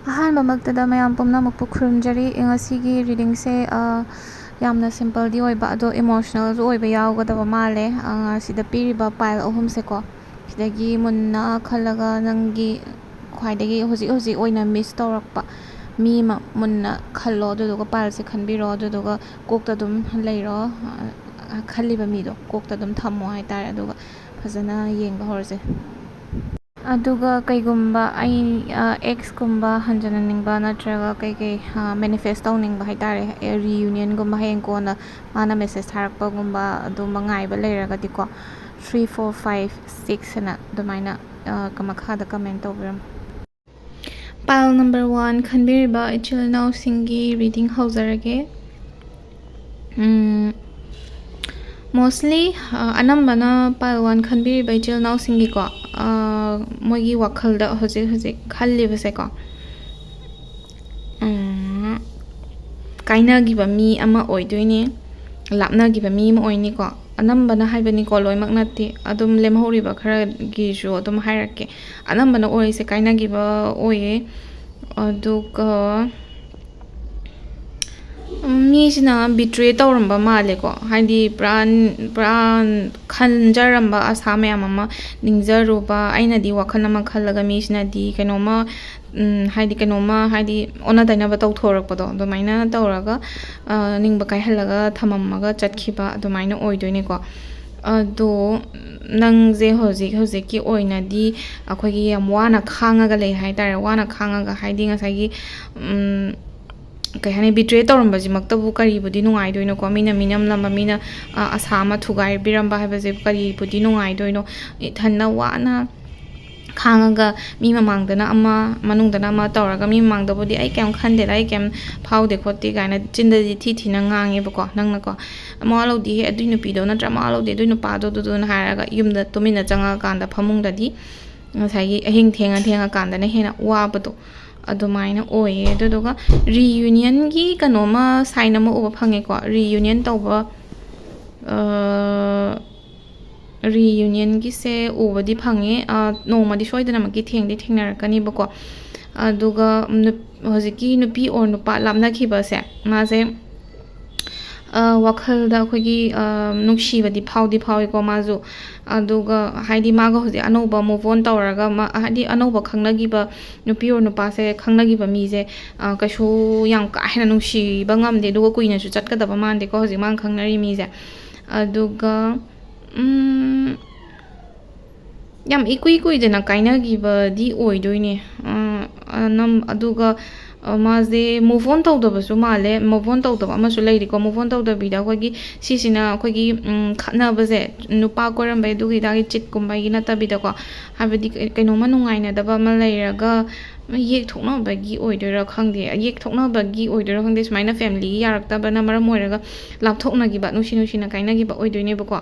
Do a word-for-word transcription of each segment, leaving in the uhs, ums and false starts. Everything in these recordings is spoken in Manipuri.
ꯑꯍꯥꯟꯕꯃꯛꯇꯗ ꯃꯌꯥꯝ ꯄꯨꯝꯅꯃꯛꯄꯨ ꯈꯨꯔꯨꯝꯖꯔꯤ꯫ ꯉꯁꯤꯒꯤ ꯔꯤꯗꯤꯡꯁꯦ, ꯑ, ꯌꯥꯝꯅ ꯁꯤꯝꯄꯜꯗꯤ ꯑꯣꯏꯕ, ꯑꯗꯣ ꯏꯃꯣꯁꯅꯦꯜꯁꯨ ꯑꯣꯏꯕ ꯌꯥꯎꯒꯗꯕ ꯃꯥꯜꯂꯦ꯫ ꯑ, ꯁꯤꯗ ꯄꯤꯔꯤꯕ ꯄꯥꯏꯜ ꯑꯍꯨꯝꯁꯦꯀꯣ, ꯁꯤꯗꯒꯤ ꯃꯨꯟꯅ ꯈꯜꯂꯒ ꯅꯪꯒꯤ ꯈ꯭ꯋꯥꯏꯗꯒꯤ ꯍꯧꯖꯤꯛ ꯍꯧꯖꯤꯛ ꯑꯣꯏꯅ ꯃꯤꯁ ꯇꯧꯔꯛꯄ ꯃꯤ ꯑꯃ ꯃꯨꯟꯅ ꯈꯜꯂꯣ, ꯑꯗꯨꯗꯨꯒ ꯄꯥꯏꯜꯁꯦ ꯈꯟꯕꯤꯔꯣ, ꯑꯗꯨꯗꯨꯒ ꯀꯣꯛꯇ ꯑꯗꯨꯝ ꯂꯩꯔꯣ꯫ ꯑ, ꯈꯜꯂꯤꯕ ꯃꯤꯗꯣ ꯀꯣꯛꯇ ꯑꯗꯨꯝ ꯊꯝꯃꯣ ꯍꯥꯏꯇꯥꯔꯦ, ꯑꯗꯨꯒ ꯐꯖꯅ ꯌꯦꯡꯕ ꯍꯧꯔꯁꯦ꯫ ꯑꯗꯨꯒ ꯀꯩꯒꯨꯝꯕ ꯑꯩ, ꯑ, ꯑꯦꯛꯁꯀꯨꯝꯕ ꯍꯟꯖꯟꯅꯤꯡꯕ ꯅꯠꯇ꯭ꯔꯒ ꯀꯩꯀꯩ, ꯑ, ꯃꯦꯅꯤꯐꯦꯁ ꯇꯧꯅꯤꯡꯕ ꯍꯥꯏꯇꯥꯔꯦ, ꯑꯦ, ꯔꯤꯌꯨꯅꯤꯌꯟꯒꯨꯝꯕ ꯍꯌꯦꯡ ꯀꯣꯟꯅ ꯃꯥꯅ ꯃꯦꯁꯦꯖ ꯊꯥꯔꯛꯄꯒꯨꯝꯕ ꯑꯗꯨꯝꯕ ꯉꯥꯏꯕ ꯂꯩꯔꯒꯗꯤꯀꯣ, ꯊ꯭ꯔꯤ, ꯐꯣꯔ, ꯐꯥꯏꯚ, ꯁꯤꯛꯁ ꯍꯥꯏꯅ ꯑꯗꯨꯃꯥꯏꯅ, ꯑ, ꯀ-, ꯃꯈꯥꯗ ꯀꯃꯦꯟ ꯇꯧꯕꯤꯔꯝꯃꯨ꯫ ꯄꯥꯏꯜ ꯅꯝꯕꯔ ꯋꯥꯟ ꯈꯟꯕꯤꯔꯤꯕ ꯏꯆꯤꯜ ꯏꯅꯥꯎꯁꯤꯡꯒꯤ ꯔꯤꯗꯤꯡ ꯍꯧꯖꯔꯒꯦ꯫ ꯎꯝ, mostly, ꯑ, ꯑꯅꯝꯕꯅ ꯄꯥꯏꯜ ꯋꯥꯟ ꯈꯟꯕꯤꯔꯤꯕ ꯏꯆꯤꯜ ꯏꯅꯥꯎꯁꯤꯡꯒꯤꯀꯣ, ꯑ, ꯃꯣꯏꯒꯤ ꯋꯥꯈꯜꯗ ꯍꯧꯖꯤꯛ ꯍꯧꯖꯤꯛ ꯈꯜꯂꯤꯕꯁꯦꯀꯣ, ꯎꯝ, ꯀꯥꯏꯅꯈꯤꯕ ꯃꯤ ꯑꯃ ꯑꯣꯏꯗꯣꯏꯅꯦ, ꯂꯥꯞꯅꯈꯤꯕ ꯃꯤ ꯑꯃ ꯑꯣꯏꯅꯤꯀꯣ꯫ ꯑꯅꯝꯕꯅ ꯍꯥꯏꯕꯅꯤꯀꯣ, ꯂꯣꯏꯅꯃꯛ ꯅꯠꯇꯦ꯫ ꯑꯗꯨꯝ ꯂꯦꯝꯍꯧꯔꯤꯕ ꯈꯔꯒꯤꯁꯨ ꯑꯗꯨꯝ ꯍꯥꯏꯔꯛꯀꯦ꯫ ꯑꯅꯝꯕꯅ ꯑꯣꯏꯔꯤꯁꯦ ꯀꯥꯏꯅꯈꯤꯕ ꯑꯣꯏꯌꯦ꯫ ꯑꯗꯨꯒ, ꯎꯝ, ꯃꯤꯁꯤꯅ ꯕꯤꯇ꯭ꯔꯦ ꯇꯧꯔꯝꯕ ꯃꯥꯜꯂꯦꯀꯣ꯫ ꯍꯥꯏꯗꯤ ꯄꯨꯔꯥ, ꯄꯨꯔꯥ ꯈꯟꯖꯔꯝꯕ ꯑꯁꯥ ꯃꯌꯥꯝ ꯑꯃ ꯅꯤꯡꯖꯔꯨꯕ, ꯑꯩꯅꯗꯤ ꯋꯥꯈꯜ ꯑꯃ ꯈꯜꯂꯒ ꯃꯤꯁꯤꯅꯗꯤ ꯀꯩꯅꯣꯝꯃ, ꯎꯝ, ꯍꯥꯏꯗꯤ ꯀꯩꯅꯣꯝꯃ, ꯍꯥꯏꯗꯤ ꯑꯣꯟꯅ ꯇꯩꯅꯕ ꯇꯧꯊꯣꯔꯛꯄꯗꯣ, ꯑꯗꯨꯃꯥꯏꯅ ꯇꯧꯔꯒ, ꯑ, ꯅꯤꯡꯕ ꯀꯥꯏꯍꯜꯂꯒ ꯊꯝꯃꯝꯃꯒ ꯆꯠꯈꯤꯕ ꯑꯗꯨꯃꯥꯏꯅ ꯑꯣꯏꯗꯣꯏꯅꯦꯀꯣ꯫ ꯑꯗꯣ ꯅꯪꯁꯦ ꯍꯧꯖꯤꯛ ꯍꯧꯖꯤꯛꯀꯤ ꯑꯣꯏꯅꯗꯤ ꯑꯩꯈꯣꯏꯒꯤ ꯌꯥꯝ ꯋꯥꯅ ꯈꯥꯡꯉꯒ ꯂꯩ ꯍꯥꯏꯇꯥꯔꯦ꯫ ꯋꯥꯅ ꯈꯥꯡꯉꯒ ꯍꯥꯏꯗꯤ ꯉꯁꯥꯏꯒꯤ, ꯎꯝ, ꯀꯩ ꯍꯥꯏꯅꯤ, ꯕꯤꯇ꯭ꯔꯦ ꯇꯧꯔꯝꯕꯁꯤꯃꯛꯇꯕꯨ ꯀꯔꯤꯕꯨꯗꯤ ꯅꯨꯡꯉꯥꯏꯗꯣꯏꯅꯣꯀꯣ? ꯃꯤꯅ ꯃꯤꯅꯝꯂꯝꯕ, ꯃꯤꯅ, ꯑ, ꯑꯁꯥ ꯑꯃ ꯊꯨꯒꯥꯏꯕꯤꯔꯝꯕ ꯍꯥꯏꯕꯁꯦ ꯀꯔꯤꯕꯨꯗꯤ ꯅꯨꯡꯉꯥꯏꯗꯣꯏꯅꯣ? ꯏꯊꯟꯗ ꯋꯥꯅ ꯈꯥꯡꯉꯒ ꯃꯤ ꯃꯃꯥꯡꯗꯅ ꯑꯃ, ꯃꯅꯨꯡꯗꯅ ꯑꯃ ꯇꯧꯔꯒ, ꯃꯤ ꯃꯃꯥꯡꯗꯕꯨꯗꯤ "ꯑꯩ ꯀꯩꯝ ꯈꯟꯗꯦꯗ, ꯑꯩ ꯀꯩꯝ ꯐꯥꯎꯗꯦ ꯈꯣꯠꯇꯦ" ꯀꯥꯏꯅ ꯆꯤꯟꯗꯗꯤ ꯊꯤ ꯊꯤꯅ ꯉꯥꯡꯉꯦꯕꯀꯣ ꯅꯪꯅꯀꯣ꯫ "ꯃꯋꯥ ꯂꯧꯗꯦꯍꯦ ꯑꯗꯨꯏ ꯅꯨꯄꯤꯗꯣ, ꯅꯠꯇ꯭ꯔ ꯃꯋꯥ ꯂꯧꯗꯦ ꯑꯗꯨꯏ ꯅꯨꯄꯥꯗꯣ" ꯑꯗꯨꯗꯨꯅ ꯍꯥꯏꯔꯒ ꯌꯨꯝꯗ ꯇꯨꯃꯤꯟꯅ ꯆꯪꯉꯛꯑꯀꯥꯟꯗ ꯐꯃꯨꯡꯗꯗꯤ ꯉꯁꯥꯏꯒꯤ ꯑꯍꯤꯡ ꯊꯦꯡꯉ ꯊꯦꯡꯉꯀꯥꯟꯗꯅ ꯍꯦꯟꯅ ꯋꯥꯕꯗꯣ ꯑꯗꯨꯃꯥꯏꯅ ꯑꯣꯏꯌꯦ꯫ ꯑꯗꯨꯗꯨꯒ ꯔꯤꯌꯨꯅꯤꯌꯟꯒꯤ ꯀꯩꯅꯣꯃ ꯁꯥꯏꯟ ꯑꯃ ꯎꯕ ꯐꯪꯉꯦꯀꯣ, ꯔꯤꯌꯨꯅꯤꯌꯟ ꯇꯧꯕ, ꯑ, ꯔꯤꯌꯨꯅꯤꯌꯟꯒꯤꯁꯦ ꯎꯕꯗꯤ ꯐꯪꯉꯦ꯫ ꯑ, ꯅꯣꯡꯃꯗꯤ ꯁꯣꯏꯗꯅꯃꯛꯀꯤ ꯊꯦꯡꯗꯤ ꯊꯦꯡꯅꯔꯛꯀꯅꯤꯕꯀꯣ꯫ ꯑꯗꯨꯒ ꯅꯨꯞ- ꯍꯧꯖꯤꯛꯀꯤ ꯅꯨꯄꯤ ꯑꯣꯔ ꯅꯨꯄꯥ ꯂꯥꯞꯅꯈꯤꯕꯁꯦ, ꯃꯥꯁꯦ, ꯑ, ꯋꯥꯈꯜꯗ ꯑꯩꯈꯣꯏꯒꯤ, ꯑ, ꯅꯨꯡꯁꯤꯕꯗꯤ ꯐꯥꯎꯗꯤ ꯐꯥꯎꯏꯀꯣ ꯃꯥꯁꯨ꯫ ꯑꯗꯨꯒ ꯍꯥꯏꯗꯤ ꯃꯥꯒ ꯍꯧꯖꯤꯛ ꯑꯅꯧꯕ move on ꯇꯧꯔꯒ ꯃꯥ, ꯍꯥꯏꯗꯤ ꯑꯅꯧꯕ ꯈꯪꯅꯈꯤꯕ ꯅꯨꯄꯤ ꯑꯣꯔ ꯅꯨꯄꯥꯁꯦ, ꯈꯪꯅꯈꯤꯕ ꯃꯤꯁꯦ, ꯑ, ꯀꯩꯁꯨ ꯌꯥꯝ ꯀꯥ ꯍꯦꯟꯅ ꯅꯨꯡꯁꯤꯕ ꯉꯝꯗꯦ, ꯑꯗꯨꯒ ꯀꯨꯏꯅꯁꯨ ꯆꯠꯀꯗꯕ ꯃꯥꯟꯗꯦꯀꯣ ꯍꯧꯖꯤꯛ ꯃꯥꯅ ꯈꯪꯅꯔꯤ ꯃꯤꯁꯦ꯫ ꯑꯗꯨꯒ, ꯎꯝ, ꯌꯥꯝ ꯏꯀꯨꯏ ꯀꯨꯏꯗꯅ ꯀꯥꯏꯅꯈꯤꯕꯗꯤ ꯑꯣꯏꯗꯣꯏꯅꯦ꯫ ꯑ, ꯑꯅꯝ-, ꯑꯗꯨꯒ, ꯑ, ꯃꯥꯁꯦ move on ꯇꯧꯗꯕꯁꯨ ꯃꯥꯜꯂꯦ꯫ Move on ꯇꯧꯗꯕ ꯑꯃꯁꯨ ꯂꯩꯔꯤꯀꯣ꯫ Move on ꯇꯧꯗꯕꯤꯗ ꯑꯩꯈꯣꯏꯒꯤ ꯁꯤꯁꯤꯅ ꯑꯩꯈꯣꯏꯒꯤ, ꯎꯝ, ꯈꯠꯅꯕꯁꯦ, ꯅꯨꯄꯥ ꯀꯣꯏꯔꯝꯕꯩ ꯑꯗꯨꯒꯤ ꯑꯗꯥꯒꯤ ꯆꯤꯠꯀꯨꯝꯕꯒꯤ ꯅꯠꯇꯕꯤꯗꯀꯣ, ꯍꯥꯏꯕꯗꯤ ꯀꯩ-, ꯀꯩꯅꯣꯝꯃ ꯅꯨꯡꯉꯥꯏꯅꯗꯕ ꯑꯃ ꯂꯩꯔꯒ ꯌꯦꯛ ꯊꯣꯛꯅꯕꯒꯤ ꯑꯣꯏꯗꯣꯏꯔꯥ ꯈꯪꯗꯦ, ꯌꯦꯛ ꯊꯣꯛꯅꯕꯒꯤ ꯑꯣꯏꯗꯣꯏꯔꯥ ꯈꯪꯗꯦ, ꯁꯨꯃꯥꯏꯅ family ꯌꯥꯔꯛꯇꯕꯅ ꯃꯔꯝ ꯑꯣꯏꯔꯒ ꯂꯥꯞꯊꯣꯛꯅꯈꯤꯕ, ꯅꯨꯡꯁꯤ ꯅꯨꯡꯁꯤꯅ ꯀꯥꯏꯅꯈꯤꯕ ꯑꯣꯏꯗꯣꯏꯅꯦꯕꯀꯣ꯫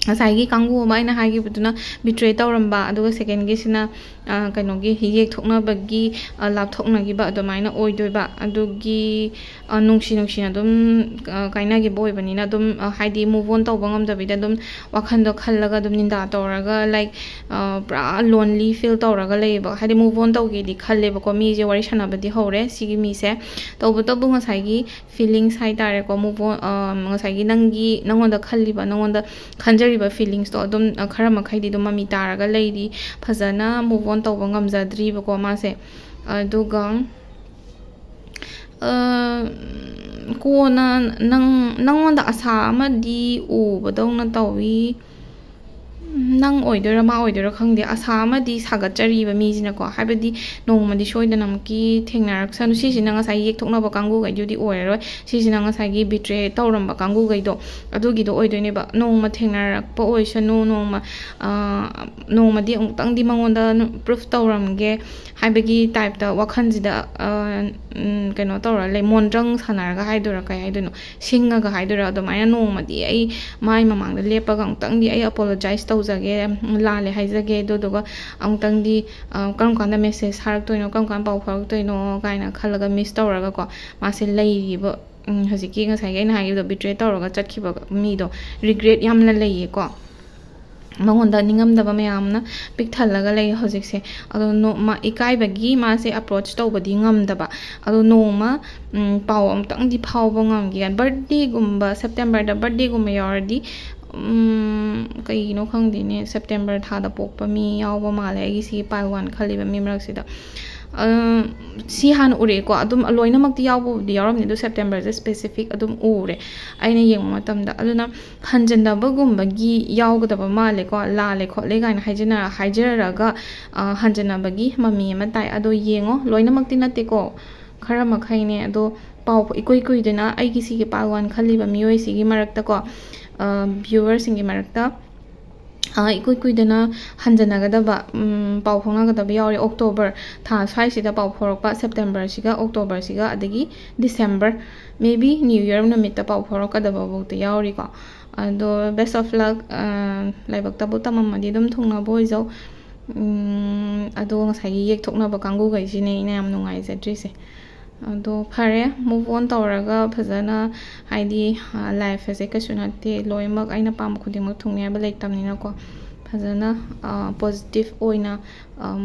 ꯉꯁꯥꯏꯒꯤ ꯀꯥꯡꯕꯨ ꯑꯃ ꯑꯩꯅ ꯍꯥꯏꯈꯤꯕꯗꯨꯅ betray ꯇꯧꯔꯝꯕ, ꯑꯗꯨꯒ secondꯒꯤꯁꯤꯅ, ꯑ, ꯀꯩꯅꯣꯒꯤ ꯌꯦꯛ ꯊꯣꯛꯅꯕꯒꯤ, ꯑ, ꯂꯥꯞꯊꯣꯛꯅꯈꯤꯕ ꯑꯗꯨꯃꯥꯏꯅ ꯑꯣꯏꯗꯣꯏꯕ꯫ ꯑꯗꯨꯒꯤ, ꯑ, ꯅꯨꯡꯁꯤ ꯅꯨꯡꯁꯤꯅ ꯑꯗꯨꯝ, ꯑ, ꯀꯥꯏꯅꯈꯤꯕ ꯑꯣꯏꯕꯅꯤꯅ ꯑꯗꯨꯝ, ꯑ, ꯍꯥꯏꯗꯤ move on ꯇꯧꯕ ꯉꯝꯗꯕꯤꯗ ꯑꯗꯨꯝ ꯋꯥꯈꯜꯗꯣ ꯈꯜꯂꯒ ꯑꯗꯨꯝ ꯅꯤꯟꯗꯥ ꯇꯧꯔꯒ, like, ꯑ, ꯄꯨꯔꯥ lonely feel ꯇꯧꯔꯒ ꯂꯩꯌꯦꯕ꯫ ꯍꯥꯏꯗꯤ move on ꯇꯧꯒꯦꯗꯤ ꯈꯜꯂꯦꯕꯀꯣ, ꯃꯤꯁꯦ ꯋꯥꯔꯤ ꯁꯥꯟꯅꯕꯗꯤ ꯍꯧꯔꯦ ꯁꯤꯒꯤ ꯃꯤꯁꯦ꯫ ꯇꯧꯕꯇꯕꯨ ꯉꯁꯥꯏꯒꯤ feelings ꯍꯥꯏ ꯇꯥꯔꯦꯀꯣ, move on, ꯑ, ꯉꯁꯥꯏꯒꯤ ꯅꯪꯒꯤ, ꯅꯪꯉꯣꯟꯗ ꯈꯜꯂꯤꯕ, ꯅꯪꯉꯣꯟꯗ ꯈꯟꯖꯔꯤꯕ feelingsꯇꯣ ꯑꯗꯨꯝ, ꯑ, ꯈꯔ ꯃꯈꯩꯗꯤ ꯑꯗꯨꯝ ꯃꯃꯤ ꯇꯥꯔꯒ ꯂꯩꯔꯤ, ꯐꯖꯅ move on ꯇꯧꯕ ꯉꯝꯖꯗ꯭ꯔꯤꯕꯀꯣ ꯃꯥꯁꯦ꯫ ꯑꯗꯨꯒ, ꯑ, ꯀꯣꯟꯅ ꯅꯪ, ꯅꯪꯉꯣꯟꯗ ꯑꯁꯥ ꯑꯃꯗꯤ ꯎꯕꯗꯧꯅ ꯇꯧꯏ꯫ ꯅꯪ ꯑꯣꯏꯗꯣꯏꯔꯥ ꯃꯥ ꯑꯣꯏꯗꯣꯏꯔꯥ ꯈꯪꯗꯦ, ꯑꯁꯥ ꯑꯃꯗꯤ ꯁꯥꯒꯠꯆꯔꯤꯕ ꯃꯤꯁꯤꯅꯀꯣ꯫ ꯍꯥꯏꯕꯗꯤ ꯅꯣꯡꯃꯗꯤ ꯁꯣꯏꯗꯅꯃꯛꯀꯤ ꯊꯦꯡꯅꯔꯛꯁꯅꯨ꯫ ꯁꯤꯁꯤꯅ ꯉꯁꯥꯏ ꯌꯦꯛꯊꯣꯛꯅꯕ ꯀꯥꯡꯕꯨꯈꯩꯗꯨꯗꯤ ꯑꯣꯏꯔꯔꯣꯏ꯫ ꯁꯤꯁꯤꯅ ꯉꯁꯥꯏꯒꯤ betray ꯇꯧꯔꯝꯕ ꯀꯥꯡꯕꯨꯈꯩꯗꯣ, ꯑꯗꯨꯒꯤꯗꯣ ꯑꯣꯏꯗꯣꯏꯅꯦꯕ꯫ ꯅꯣꯡꯃ ꯊꯦꯡꯅꯔꯛꯄ ꯑꯣꯏꯁꯅꯨ, ꯅꯣꯡꯃ, ꯑ, ꯅꯣꯡꯃꯗꯤ ꯑꯃꯨꯛꯇꯪꯗꯤ ꯃꯉꯣꯟꯗ proof ꯇꯧꯔꯝꯒꯦ ꯍꯥꯏꯕꯒꯤ typeꯇ ꯋꯥꯈꯜꯁꯤꯗ, ꯑ, ꯎꯝ, ꯀꯩꯅꯣ ꯇꯧꯔ ꯂꯩ, ꯃꯣꯟꯗ꯭ꯔꯪ ꯁꯥꯟꯅꯔꯒ ꯍꯥꯏꯗꯣꯏꯔꯥ ꯀꯩ ꯍꯥꯏꯗꯣꯏꯅꯣ, ꯁꯤꯡꯉꯒ ꯍꯥꯏꯗꯣꯏꯔꯥ, ꯑꯗꯨꯃꯥꯏꯅ ꯅꯣꯡꯃꯗꯤ ꯑꯩ ꯃꯥꯏ ꯃꯃꯥꯡꯗ ꯂꯦꯞꯄꯒ ꯑꯃꯨꯛꯇꯪꯗꯤ ꯑꯩ apologize ꯇꯧꯖꯒꯦ, ꯂꯥꯜꯂꯦ ꯍꯥꯏꯖꯒꯦ, ꯑꯗꯨꯗꯨꯒ ꯑꯃꯨꯛꯇꯪꯗꯤ, ꯑ, ꯀꯔꯝ ꯀꯥꯟꯗ message ꯊꯥꯔꯛꯇꯣꯏꯅꯣ, ꯀꯔꯝ ꯀꯥꯟꯗ ꯄꯥꯎ ꯐꯥꯎꯔꯛꯇꯣꯏꯅꯣ ꯀꯥꯏꯅ ꯈꯜꯂꯒ miss ꯇꯧꯔꯒꯀꯣ, ꯃꯥꯁꯦ ꯂꯩꯔꯤꯕ, ꯎꯝ, ꯍꯧꯖꯤꯛꯀꯤ ꯉꯁꯥꯏꯒꯤ ꯑꯩꯅ ꯍꯥꯏꯈꯤꯕꯗꯣ, betray ꯇꯧꯔꯒ ꯆꯠꯈꯤꯕ ꯃꯤꯗꯣ regret ꯌꯥꯝꯅ ꯂꯩꯌꯦꯀꯣ꯫ ꯃꯉꯣꯟꯗ ꯅꯤꯡꯉꯝꯗꯕ ꯃꯌꯥꯝꯅ ꯄꯤꯛ ꯊꯜꯂꯒ ꯂꯩ ꯍꯧꯖꯤꯛꯁꯦ꯫ ꯑꯗꯣ ꯅꯣ-, ꯃꯥ ꯏꯀꯥꯏꯕꯒꯤ ꯃꯥꯁꯦ ꯑꯦꯄ꯭ꯔꯣꯆ ꯇꯧꯕꯗꯤ ꯉꯝꯗꯕ꯫ ꯑꯗꯣ ꯅꯣꯡꯃ, ꯎꯝ, ꯄꯥꯎ ꯑꯃꯨꯛꯇꯪꯗꯤ ꯐꯥꯎꯕ ꯉꯝꯒꯦ꯫ ꯕꯔꯠꯗꯦꯒꯨꯝꯕ, ꯁꯦꯞꯇꯦꯝꯕꯔꯗ ꯕꯔꯠꯗꯦꯒꯨꯝꯕ ꯌꯥꯎꯔꯗꯤ, ꯎꯝ, ꯀꯩꯒꯤꯅꯣ ꯈꯪꯗꯦꯅꯦ, ꯁꯦꯞꯇꯦꯝꯕꯔ ꯊꯥꯗ ꯄꯣꯛꯄ ꯃꯤ ꯌꯥꯎꯕ ꯃꯥꯜꯂꯦ ꯑꯩꯒꯤ ꯁꯤꯒꯤ pile one ꯈꯜꯂꯤꯕ ꯃꯤ ꯃꯔꯛꯁꯤꯗ꯫ ꯑ, ꯁꯤ ꯍꯥꯟꯅ ꯎꯔꯛꯑꯦꯀꯣ꯫ ꯑꯗꯨꯝ ꯂꯣꯏꯅꯃꯛꯇꯤ ꯌꯥꯎꯕꯕꯨꯗꯤ ꯌꯥꯎꯔꯝꯅꯤ, ꯑꯗꯣ ꯁꯦꯞꯇꯦꯝꯕꯔꯁꯦ ꯁ꯭ꯄꯦꯁꯤꯐꯤꯛ ꯑꯗꯨꯝ ꯎꯔꯦ ꯑꯩꯅ ꯌꯦꯡꯕ ꯃꯇꯝꯗ꯫ ꯑꯗꯨꯅ ꯍꯟꯖꯟꯅꯕꯒꯨꯝꯕꯒꯤ ꯌꯥꯎꯒꯗꯕ ꯃꯥꯜꯂꯦꯀꯣ, ꯂꯥꯜꯂꯦ ꯈꯣꯠꯂꯦ ꯀꯥꯏꯅ ꯍꯥꯏꯖꯅ-, ꯍꯥꯏꯖꯔꯒ, ꯑ, ꯍꯟꯖꯟꯅꯕꯒꯤ ꯃꯃꯤ ꯑꯃ ꯇꯥꯏ꯫ ꯑꯗꯣ ꯌꯦꯡꯉꯣ, ꯂꯣꯏꯅꯃꯛꯇꯤ ꯅꯠꯇꯦꯀꯣ, ꯈꯔ ꯃꯈꯩꯅꯦ꯫ ꯑꯗꯣ ꯄꯥꯎ ꯏꯀꯨꯏ ꯀꯨꯏꯗꯅ ꯑꯩꯒꯤ ꯁꯤꯒꯤ pile one ꯈꯜꯂꯤꯕ ꯃꯤꯑꯣꯏꯁꯤꯒꯤ ꯃꯔꯛꯇꯀꯣ, ꯑ, viewerꯁꯤꯡꯒꯤ ꯃꯔꯛꯇ, ꯑ, ꯏꯀꯨꯏ ꯀꯨꯏꯗꯅ ꯍꯟꯖꯟꯅꯒꯗꯕ, ꯎꯝ, ꯄꯥꯎ ꯐꯥꯎꯅꯒꯗꯕ ꯌꯥꯎꯔꯤ꯫ ꯑꯣꯛꯇꯣꯕꯔ ꯊꯥ ꯁ꯭ꯋꯥꯏꯁꯤꯗ ꯄꯥꯎ ꯐꯥꯎꯔꯛꯄ, ꯁꯦꯞꯇꯦꯝꯕꯔꯁꯤꯒ ꯑꯣꯛꯇꯣꯕꯔꯁꯤꯒ, ꯑꯗꯒꯤ ꯗꯤꯁꯦꯝꯕꯔ, maybe New Year ꯅꯨꯃꯤꯠꯇ ꯄꯥꯎ ꯐꯥꯎꯔꯛꯀꯗꯕꯐꯥꯎꯗ ꯌꯥꯎꯔꯤꯀꯣ꯫ ꯑꯗꯣ best of luck, ꯑ, ꯂꯥꯏꯕꯛꯇꯕꯨ ꯇꯝꯃꯝꯃꯗꯤ ꯑꯗꯨꯝ ꯊꯨꯡꯅꯕ ꯑꯣꯏꯖꯧ꯫ ꯎꯝ, ꯑꯗꯣ ꯉꯁꯥꯏꯒꯤ ꯌꯦꯛꯊꯣꯛꯅꯕ ꯀꯥꯡꯕꯨꯈꯩꯁꯤꯅꯦ ꯑꯩꯅ ꯌꯥꯝ ꯅꯨꯡꯉꯥꯏꯖꯗ꯭ꯔꯤꯁꯦ꯫ ꯑꯗꯣ ꯐꯔꯦ, move on ꯇꯧꯔꯒ ꯐꯖꯅ, ꯍꯥꯏꯗꯤ, ꯑ, life ꯑꯁꯦ ꯀꯩꯁꯨ ꯅꯠꯇꯦ, ꯂꯣꯏꯅꯃꯛ ꯑꯩꯅ ꯄꯥꯝꯕ ꯈꯨꯗꯤꯡꯃꯛ ꯊꯨꯡꯅꯤ ꯍꯥꯏꯕ ꯂꯩꯇꯕꯅꯤꯅꯀꯣ, ꯐꯖꯅ, ꯑ, positive ꯑꯣꯏꯅ, ꯑꯝ,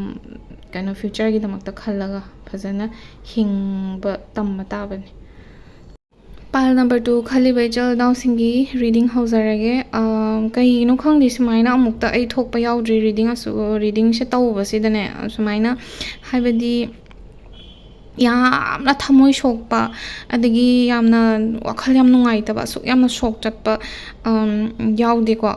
ꯀꯩꯅꯣ, futureꯒꯤꯗꯃꯛꯇ ꯈꯜꯂꯒ ꯐꯖꯅ ꯍꯤꯡꯕ ꯇꯝꯕ ꯇꯥꯕꯅꯤ꯫ Pile number two ꯈꯜꯂꯤꯕ ꯏꯆꯤꯜ ꯏꯅꯥꯎꯁꯤꯡꯒꯤ reading ꯍꯧꯖꯔꯒꯦ꯫ ꯑꯝ, ꯀꯩꯒꯤꯅꯣ ꯈꯪꯗꯦ, ꯁꯨꯃꯥꯏꯅ ꯑꯃꯨꯛꯇ ꯑꯩ ꯊꯣꯛꯄ ꯌꯥꯎꯗ꯭ꯔꯤ꯫ Reading ꯑꯁꯨ-, readingꯁꯦ ꯇꯧꯕꯁꯤꯗꯅꯦ, ꯁꯨꯃꯥꯏꯅ, ꯍꯥꯏꯕꯗꯤ, ꯌꯥꯝꯅ ꯊꯃꯣꯏ ꯁꯣꯛꯄ, ꯑꯗꯒꯤ ꯌꯥꯝꯅ ꯋꯥꯈꯜ ꯌꯥꯝ ꯅꯨꯡꯉꯥꯏꯇꯕ, ꯑꯁꯨꯛ ꯌꯥꯝꯅ ꯁꯣꯛ ꯆꯠꯄ, ꯑꯝ, ꯌꯥꯎꯗꯦꯀꯣ꯫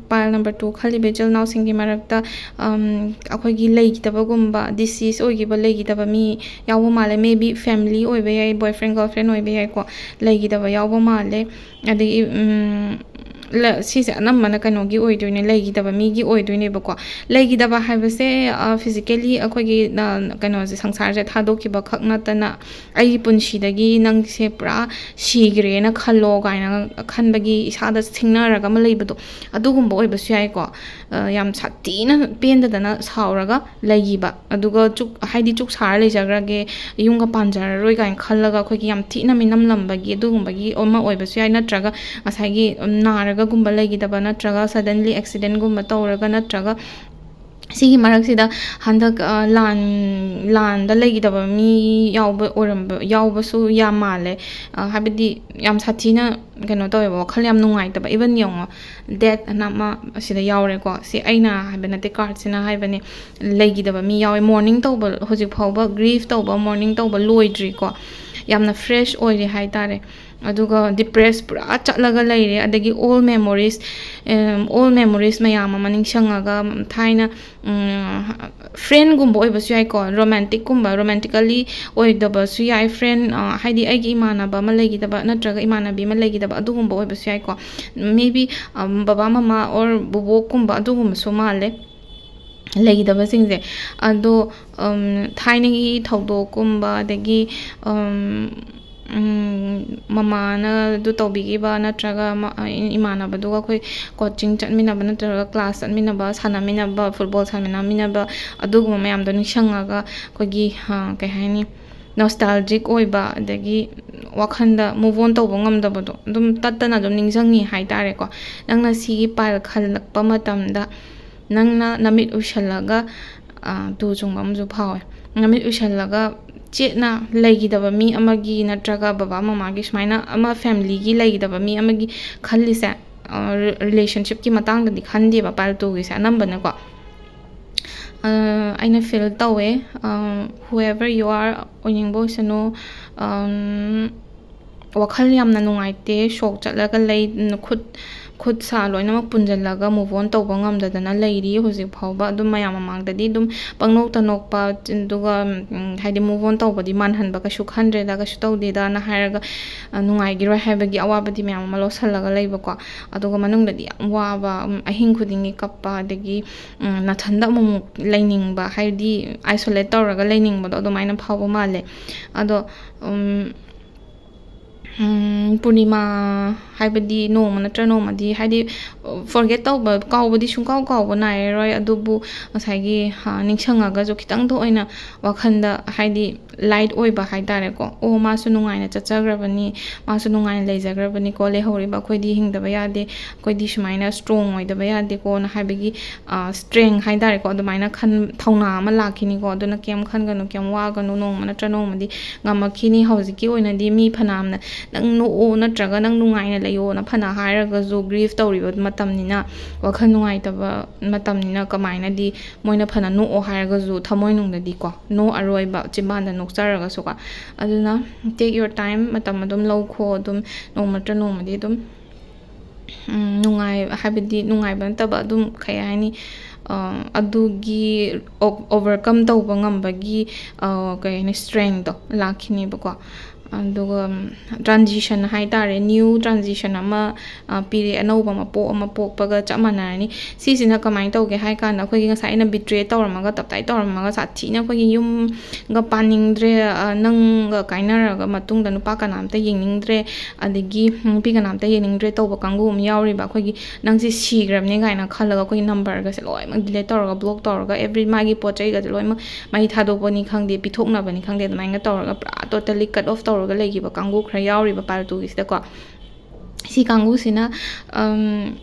Pile number two ꯈꯜꯂꯤꯕ ꯏꯆꯤꯜ ꯏꯅꯥꯎꯁꯤꯡꯒꯤ ꯃꯔꯛꯇ, ꯑꯝ, ꯑꯩꯈꯣꯏꯒꯤ ꯂꯩꯈꯤꯗꯕꯒꯨꯝꯕ, decease ꯑꯣꯏꯈꯤꯕ, ꯂꯩꯈꯤꯗꯕ ꯃꯤ ꯌꯥꯎꯕ ꯃꯥꯜꯂꯦ꯫ Maybe family ꯑꯣꯏꯕ ꯌꯥꯏ, boyfriend girlfriend ꯑꯣꯏꯕ ꯌꯥꯏꯀꯣ, ꯂꯩꯈꯤꯗꯕ ꯌꯥꯎꯕ ꯃꯥꯜꯂꯦ꯫ ꯑꯗꯒꯤ, ꯎꯝ, ꯂ-, ꯁꯤꯁꯦ ꯑꯅꯝꯕꯅ ꯀꯩꯅꯣꯒꯤ ꯑꯣꯏꯗꯣꯏꯅꯦ, ꯂꯩꯈꯤꯗꯕ ꯃꯤꯒꯤ ꯑꯣꯏꯗꯣꯏꯅꯦꯕꯀꯣ꯫ ꯂꯩꯈꯤꯗꯕ ꯍꯥꯏꯕꯁꯦ, ꯑ, physically ꯑꯩꯈꯣꯏꯒꯤ, ꯑ, ꯀꯩꯅꯣꯁꯦ, ꯁꯪꯁꯥꯔꯁꯦ ꯊꯥꯗꯣꯛꯈꯤꯕ ꯈꯛ ꯅꯠꯇꯅ, ꯑꯩꯒꯤ ꯄꯨꯟꯁꯤꯗꯒꯤ ꯅꯪꯁꯦ ꯄꯨꯔꯥ ꯁꯤꯈ꯭ꯔꯦꯅ ꯈꯜꯂꯣ ꯀꯥꯏꯅ ꯈꯟꯕꯒꯤ ꯏꯁꯥꯗ ꯁꯤꯡꯅꯔꯒ ꯑꯃ ꯂꯩꯕꯗꯣ, ꯑꯗꯨꯒꯨꯝꯕ ꯑꯣꯏꯕꯁꯨ ꯌꯥꯏꯀꯣ꯫ ꯑ, ꯌꯥꯝ ꯁꯥꯊꯤꯅ ꯄꯦꯟꯗꯗꯅ ꯁꯥꯎꯔꯒ ꯂꯩꯈꯤꯕ, ꯑꯗꯨꯒ ꯆꯨꯛ-, ꯍꯥꯏꯗꯤ ꯆꯨꯛ ꯁꯥꯔ ꯂꯩꯖꯈ꯭ꯔꯒꯦ, ꯌꯨꯝꯒ ꯄꯥꯟꯖꯔꯔꯣꯏ ꯀꯥꯏꯅ ꯈꯜꯂꯒ ꯑꯩꯈꯣꯏꯒꯤ ꯌꯥꯝ ꯊꯤꯅ ꯃꯤꯅꯝꯂꯝꯕꯒꯤ ꯑꯗꯨꯒꯨꯝꯕꯒꯤ ꯑꯃ ꯑꯣꯏꯕꯁꯨ ꯌꯥꯏ, ꯅꯠꯇ꯭ꯔꯒ ꯉꯁꯥꯏꯒꯤ, ꯎꯝ, ꯅꯥꯔꯒ ꯒꯨꯝꯕ ꯂꯩꯈꯤꯗꯕ, ꯅꯠꯇ꯭ꯔꯒ suddenly accident ꯒꯨꯝꯕ ꯇꯧꯔꯒ, ꯅꯠꯇ꯭ꯔꯒ ꯁꯤꯒꯤ ꯃꯔꯛꯁꯤꯗ ꯍꯟꯗꯛ, ꯑ, ꯂꯥꯟ, ꯂꯥꯟꯗ ꯂꯩꯈꯤꯗꯕ ꯃꯤ ꯌꯥꯎꯕ ꯑꯣꯏꯔꯝꯕ, ꯌꯥꯎꯕꯁꯨ ꯌꯥꯝ ꯃꯥꯜꯂꯦ꯫ ꯑ, ꯍꯥꯏꯕꯗꯤ ꯌꯥꯝ ꯁꯥꯊꯤꯅ ꯀꯩꯅꯣ ꯇꯧꯋꯦꯕ, ꯋꯥꯈꯜ ꯌꯥꯝ ꯅꯨꯡꯉꯥꯏꯇꯕ꯫ Even ꯌꯦꯡꯉꯣ, death ꯑꯅ ꯑꯃ ꯑꯁꯤꯗ ꯌꯥꯎꯔꯦꯀꯣ꯫ ꯁꯤ ꯑꯩꯅ ꯍꯥꯏꯕ ꯅꯠꯇꯦ, card ꯁꯤꯅ ꯍꯥꯏꯕꯅꯦ꯫ ꯂꯩꯈꯤꯗꯕ ꯃꯤ ꯌꯥꯎꯋꯦ꯫ Mourning ꯇꯧꯕ, ꯍꯧꯖꯤꯛ ꯐꯥꯎꯕ grief ꯇꯧꯕ, mourning ꯇꯧꯕ ꯂꯣꯏꯗ꯭ꯔꯤꯀꯣ꯫ ꯌꯥꯝꯅ fresh ꯑꯣꯏꯔꯤ ꯍꯥꯏꯇꯥꯔꯦ꯫ ꯑꯗꯨꯒ depress ꯄꯨꯔꯥ ꯆꯠꯂꯒ ꯂꯩꯔꯦ꯫ ꯑꯗꯒꯤ old memories, ꯑꯝ, old memories ꯃꯌꯥꯝ ꯑꯃ ꯅꯤꯡꯁꯤꯡꯉꯒ, ꯊꯥꯏꯅ, ꯎꯝ, friend ꯒꯨꯝꯕ ꯑꯣꯏꯕꯁꯨ ꯌꯥꯏꯀꯣ, romantic ꯀꯨꯝꯕ, romantically ꯑꯣꯏꯗꯕꯁꯨ ꯌꯥꯏ, friend, ꯑ, ꯍꯥꯏꯗꯤ ꯑꯩꯒꯤ ꯏꯃꯥꯟꯅꯕ ꯑꯃ ꯂꯩꯈꯤꯗꯕ ꯅꯠꯇ꯭ꯔꯒ ꯏꯃꯥꯟꯅꯕꯤ ꯑꯃ ꯂꯩꯈꯤꯗꯕ, ꯑꯗꯨꯒꯨꯝꯕ ꯑꯣꯏꯕꯁꯨ ꯌꯥꯏꯀꯣ꯫ Maybe, ꯑꯝ, ꯕꯕꯥ ꯃꯃꯥ or ꯕꯣꯕꯣꯛꯀꯨꯝꯕ ꯑꯗꯨꯒꯨꯝꯕꯁꯨ ꯃꯥꯜꯂꯦ꯫ ꯂꯩꯈꯤꯗꯕꯁꯤꯡꯁꯦ꯫ ꯑꯗꯣ, ꯎꯝ, ꯊꯥꯏꯅꯒꯤ ꯊꯧꯗꯣꯛꯀꯨꯝꯕ, ꯑꯗꯒꯤ, ꯎꯝ, ꯎꯝ, ꯃꯃꯥꯅ ꯑꯗꯨ ꯇꯧꯕꯤꯈꯤꯕ, ꯅꯠꯇ꯭ꯔꯒ ꯃ-, ꯏꯃꯥꯟꯅꯕꯗꯨꯒ ꯑꯩꯈꯣꯏ coaching ꯆꯠꯃꯤꯟꯅꯕ, ꯅꯠꯇ꯭ꯔꯒ class ꯆꯠꯃꯤꯟꯅꯕ, ꯁꯥꯟꯅꯃꯤꯟꯅꯕ, football ꯁꯥꯟꯅꯃꯤꯟꯅꯕ, ꯑꯗꯨꯒꯨꯝꯕ ꯃꯌꯥꯝꯗꯣ ꯅꯤꯡꯁꯤꯡꯉꯒ ꯑꯩꯈꯣꯏꯒꯤ, ꯑ, ꯀꯩ ꯍꯥꯏꯅꯤ, nostalgic ꯑꯣꯏꯕ, ꯑꯗꯒꯤ ꯋꯥꯈꯜꯗ move on ꯇꯧꯕ ꯉꯝꯗꯕꯗꯣ ꯑꯗꯨꯝ ꯇꯠꯇꯅ ꯑꯗꯨꯝ ꯅꯤꯡꯁꯤꯡꯉꯤ ꯍꯥꯏꯇꯥꯔꯦꯀꯣ꯫ ꯅꯪꯅ ꯁꯤꯒꯤ pile ꯈꯜꯂꯛꯄ ꯃꯇꯝꯗ, ꯅꯪꯅ ꯅꯃꯤꯠ ꯎꯏꯁꯜꯂꯒ, ꯑ, ꯇꯨ ꯆꯨꯡꯕ ꯑꯃꯁꯨ ꯐꯥꯎꯋꯦ꯫ ꯅꯃꯤꯠ ꯎꯏꯁꯜꯂꯒ ꯆꯦꯠꯅ ꯂꯩꯈꯤꯗꯕ ꯃꯤ ꯑꯃꯒꯤ, ꯅꯠꯇ꯭ꯔꯒ ꯕꯕꯥ ꯃꯃꯥꯒꯤ, ꯁꯨꯃꯥꯏꯅ ꯑꯃ family ꯒꯤ ꯂꯩꯈꯤꯗꯕ ꯃꯤ ꯑꯃꯒꯤ ꯈꯜꯂꯤꯁꯦ, ꯑ, ꯔꯤ-, relationship ꯀꯤ ꯃꯇꯥꯡꯗꯗꯤ ꯈꯟꯗꯦꯕ pile two ꯒꯤꯁꯦ ꯑꯅꯝꯕꯅꯀꯣ꯫ ꯑ, ꯑꯩꯅ feel ꯇꯧꯋꯦ, ꯑ, whoever you are, ꯑꯣꯏꯅꯤꯡꯕ ꯑꯣꯏꯁꯅꯨ, ꯑꯝ, ꯋꯥꯈꯜ ꯌꯥꯝꯅ ꯅꯨꯡꯉꯥꯏꯇꯦ, shock ꯆꯠꯂꯒ ꯂꯩ, ꯈꯨꯠ, ꯈꯨꯠ ꯁꯥ ꯂꯣꯏꯅꯃꯛ ꯄꯨꯟꯁꯤꯜꯂꯒ move on ꯇꯧꯕ ꯉꯝꯗꯗꯅ ꯂꯩꯔꯤ ꯍꯧꯖꯤꯛ ꯐꯥꯎꯕ꯫ ꯑꯗꯨꯝ ꯃꯌꯥꯝ ꯃꯃꯥꯡꯗꯗꯤ ꯑꯗꯨꯝ ꯄꯪꯅꯣꯛꯇ ꯅꯣꯛꯄ, ꯑꯗꯨꯒ, ꯎꯝ, ꯍꯥꯏꯗꯤ move on ꯇꯧꯕꯗꯤ ꯃꯥꯟꯍꯟꯕ, "ꯀꯩꯁꯨ ꯈꯟꯗ꯭ꯔꯦꯗ, ꯀꯩꯁꯨ ꯇꯧꯗꯦꯗꯅ" ꯍꯥꯏꯔꯒ, ꯑ, ꯅꯨꯡꯉꯥꯏꯈꯤꯔꯣꯏ ꯍꯥꯏꯕꯒꯤ ꯑꯋꯥꯕꯗꯤ ꯃꯌꯥꯝ ꯑꯃ ꯂꯧꯁꯜꯂꯒ ꯂꯩꯕꯀꯣ꯫ ꯑꯗꯨꯒ ꯃꯅꯨꯡꯗꯗꯤ ꯌꯥꯝ ꯋꯥꯕ, ꯎꯝ, ꯑꯍꯤꯡ ꯈꯨꯗꯤꯡꯒꯤ ꯀꯞꯄ, ꯑꯗꯒꯤ, ꯎꯝ, ꯅꯥꯊꯟꯗ ꯑꯃꯨꯛꯃꯨꯛ ꯂꯩꯅꯤꯡꯕ, ꯍꯥꯏꯕꯗꯤ isolate ꯇꯧꯔꯒ ꯂꯩꯅꯤꯡꯕꯗꯣ ꯑꯗꯨꯃꯥꯏꯅ ꯐꯥꯎꯕ ꯃꯥꯜꯂꯦ꯫ ꯑꯗꯣ, ꯎꯝ, ꯎꯝ, ꯄꯨꯔꯅꯤꯃꯥ ꯍꯥꯏꯕꯗꯤ ꯅꯣꯡꯃ ꯅꯠꯇ꯭ꯔ ꯅꯣꯡꯃꯗꯤ, ꯍꯥꯏꯗꯤ, forget ꯇꯧꯕ, ꯀꯥꯎꯕꯗꯤ ꯁꯨꯡꯀꯥꯎ ꯀꯥꯎꯕ ꯅꯥꯏꯔꯔꯣꯏ, ꯑꯗꯨꯕꯨ ꯉꯁꯥꯏꯒꯤ, ꯍꯥ, ꯅꯤꯡꯁꯤꯡꯉꯒꯁꯨ ꯈꯤꯇꯪꯗ ꯑꯣꯏꯅ ꯋꯥꯈꯜꯗ, ꯍꯥꯏꯗꯤ, light ꯑꯣꯏꯕ ꯍꯥꯏ ꯇꯥꯔꯦꯀꯣ꯫ ꯑꯣ, ꯃꯥꯁꯨ ꯅꯨꯡꯉꯥꯏꯅ ꯆꯠꯆꯈ꯭ꯔꯕꯅꯤ, ꯃꯥꯁꯨ ꯅꯨꯡꯉꯥꯏꯅ ꯂꯩꯖꯈ꯭ꯔꯕꯅꯤꯀꯣ, ꯂꯩꯍꯧꯔꯤꯕ ꯑꯩꯈꯣꯏꯗꯤ ꯍꯤꯡꯗꯕ ꯌꯥꯗꯦ, ꯑꯩꯈꯣꯏꯗꯤ ꯁꯨꯃꯥꯏꯅ strong ꯑꯣꯏꯗꯕ ꯌꯥꯗꯦꯀꯣꯅ ꯍꯥꯏꯕꯒꯤ, ꯑ, strength ꯍꯥꯏ ꯇꯥꯔꯦꯀꯣ, ꯑꯗꯨꯃꯥꯏꯅ ꯈꯟ-, ꯊꯧꯅꯥ ꯑꯃ ꯂꯥꯛꯈꯤꯅꯤꯀꯣ꯫ ꯑꯗꯨꯅ ꯀꯩꯝ ꯈꯟꯒꯅꯨ, ꯀꯩꯝ ꯋꯥꯒꯅꯨ, ꯅꯣꯡꯃ ꯅꯠꯇ꯭ꯔ ꯅꯣꯡꯃꯗꯤ ꯉꯝꯃꯛꯈꯤꯅꯤ꯫ ꯍꯧꯖꯤꯛꯀꯤ ꯑꯣꯏꯅꯗꯤ ꯃꯤ ꯐꯅꯌꯥꯝꯅ "ꯅꯪ ꯅꯣꯛꯑꯣ" ꯅꯠꯇ꯭ꯔꯒ "ꯅꯪ ꯅꯨꯡꯉꯥꯏꯅ ꯂꯩꯌꯣꯅ" ꯐꯅ ꯍꯥꯏꯔꯒꯁꯨ, grief ꯇꯧꯔꯤꯕ ꯃꯇꯝꯅꯤꯅ, ꯋꯥꯈꯜ ꯅꯨꯡꯉꯥꯏꯇꯕ ꯃꯇꯝꯅꯤꯅ, ꯀꯃꯥꯏꯅꯗꯤ ꯃꯣꯏꯅ ꯐꯅ ꯅꯣꯛꯑꯣ ꯍꯥꯏꯔꯒꯁꯨ ꯊꯃꯣꯏꯅꯨꯡꯗꯗꯤꯀꯣ ꯅꯣꯛꯑꯔꯣꯏꯕ, ꯆꯤꯝꯕꯥꯟꯗ ꯅꯣꯛꯆꯔꯒꯁꯨꯀꯣ꯫ ꯑꯗꯨꯅ take your time, ꯃꯇꯝ ꯑꯗꯨꯝ ꯂꯧꯈꯣ, ꯑꯗꯨꯝ ꯅꯣꯡꯃ ꯅꯠꯇ꯭ꯔ ꯅꯣꯡꯃꯗꯤ ꯑꯗꯨꯝ, ꯎꯝ, ꯅꯨꯡꯉꯥꯏ-, ꯍꯥꯏꯕꯗꯤ ꯅꯨꯡꯉꯥꯏꯕ ꯅꯠꯇꯕ, ꯑꯗꯨꯝ ꯀꯩ ꯍꯥꯏꯅꯤ, ꯑ, ꯑꯗꯨꯒꯤ ꯑꯣ-, overcome ꯇꯧꯕ ꯉꯝꯕꯒꯤ, ꯑ, ꯀꯩ ꯍꯥꯏꯅꯤ, strengthꯗꯣ ꯂꯥꯛꯈꯤꯅꯦꯕꯀꯣ꯫ ꯑꯗꯨꯒ, ꯎꯝ, transition ꯍꯥꯏ ꯇꯥꯔꯦ, new transition ꯑꯃ, ꯑ, ꯄꯤꯔꯦ, ꯑꯅꯧꯕ ꯃꯄꯣꯛ ꯑꯃ ꯄꯣꯛꯄꯒ ꯆꯞ ꯃꯥꯟꯅꯔꯅꯤ꯫ ꯁꯤꯁꯤꯅ ꯀꯃꯥꯏꯅ ꯇꯧꯒꯦ ꯍꯥꯏ ꯀꯥꯟꯗ, ꯑꯩꯈꯣꯏꯒꯤ ꯉꯁꯥꯏ ꯑꯩꯅ betray ꯇꯧꯔꯝꯃꯒ, ꯇꯞꯇꯥꯏ ꯇꯧꯔꯝꯃꯒ, ꯁꯥꯊꯤꯅ ꯑꯩꯈꯣꯏꯒꯤ ꯌꯨꯝꯒ ꯄꯥꯅꯤꯡꯗ꯭ꯔꯦ, ꯑ, ꯅꯪꯒ ꯀꯥꯏꯅꯔꯒ ꯃꯇꯨꯡꯗ ꯅꯨꯄꯥ ꯀꯅꯥꯝꯇ ꯌꯦꯡꯅꯤꯡꯗ꯭ꯔꯦ, ꯑꯗꯒꯤ ꯅꯨꯄꯤ ꯀꯅꯥꯝꯇ ꯌꯦꯡꯅꯤꯡꯗ꯭ꯔꯦ ꯇꯧꯕ ꯀꯥꯡꯕꯨ ꯑꯃ ꯌꯥꯎꯔꯤꯕ꯫ ꯑꯩꯈꯣꯏꯒꯤ "ꯅꯪꯁꯦ ꯁꯤꯈ꯭ꯔꯕꯅꯦ" ꯀꯥꯏꯅ ꯈꯜꯂꯒ, ꯑꯩꯈꯣꯏꯒꯤ numberꯒꯁꯦ ꯂꯣꯏꯅꯃꯛ delete ꯇꯧꯔꯒ, block ꯇꯧꯔꯒ, every ꯃꯥꯒꯤ ꯄꯣꯠ ꯆꯩꯒꯁꯦ ꯂꯣꯏꯅꯃꯛ ꯃꯩ ꯊꯥꯗꯣꯛꯄꯅꯤ ꯈꯪꯗꯦ, ꯄꯤꯊꯣꯛꯅꯕꯅꯤ ꯈꯪꯗꯦ, ꯑꯗꯨꯃꯥꯏꯅ ꯇꯧꯔꯒ ꯄꯨꯔꯥ totally cut off ꯇꯧꯔꯒ ꯂꯩꯈꯤꯕ ꯀꯥꯡꯕꯨ ꯈꯔ ꯌꯥꯎꯔꯤꯕ part twoꯒꯤꯁꯤꯗꯀꯣ꯫ ꯁꯤ ꯀꯥꯡꯕꯨꯁꯤꯅ, ꯎꯝ,